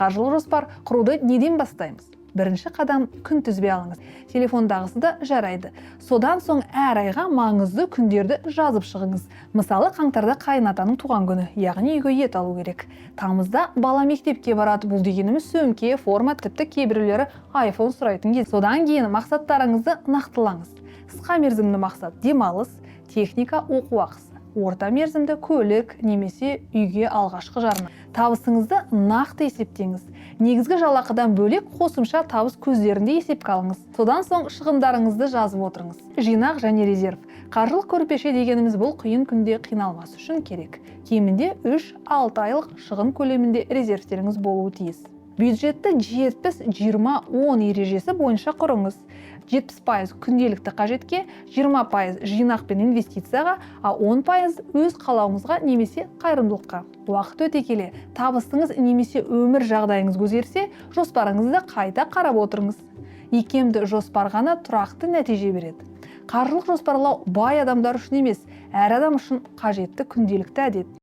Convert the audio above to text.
Қаржылық жоспар құруды неден бастаймыз? Бірінші қадам: күнтізбе алыңыз. Телефондағысы да жарайды. Содан соң әр айға маңызды күндерді жазып шығыңыз. Мысалы, қаңтарда қайын атаның туған күні, яғни үйге ет алу керек. Тамызда бала мектепке барады, бұл дегеніміз сөмке, форма, тіпті кейбіреулері айфон сұрайтын кез. Содан кейін мақсаттарыңызды нақтылаңыз. Қысқа мерзімді мақсат: демалыс, техника, оқу ақысы. Орта мерзімді: көлік немесе үйге алғашқы жарна. Табысыңызды нақты есептеңіз. Негізгі жалақыдан бөлек қосымша табыс көздерін де есепке алыңыз. Содан соң шығындарыңызды жазып отырыңыз. Жинақ және резерв. Қаржылық көрпеше дегеніміз бұл қиын күнде қиналмас үшін керек. Кемінде 3-6 айлық шығын көлемінде резервтеріңіз болуы тиіс. Бюджетті 70-20-10 ережесі бойынша құрыңыз. 70% күнделікті қажетке, 20% жинақ пен инвестицияға, а 10% өз қалауыңызға немесе қайырымдылыққа. Уақыт өте келе табысыңыз немесе өмір жағдайыңыз өзгерсе, жоспарыңызды қайта қарап отырыңыз. Икемді жоспар ғана тұрақты нәтиже береді. Қаржылық жоспарлау бай адамдар үшін емес, әр адам үшін қажетті күнделікті әдет.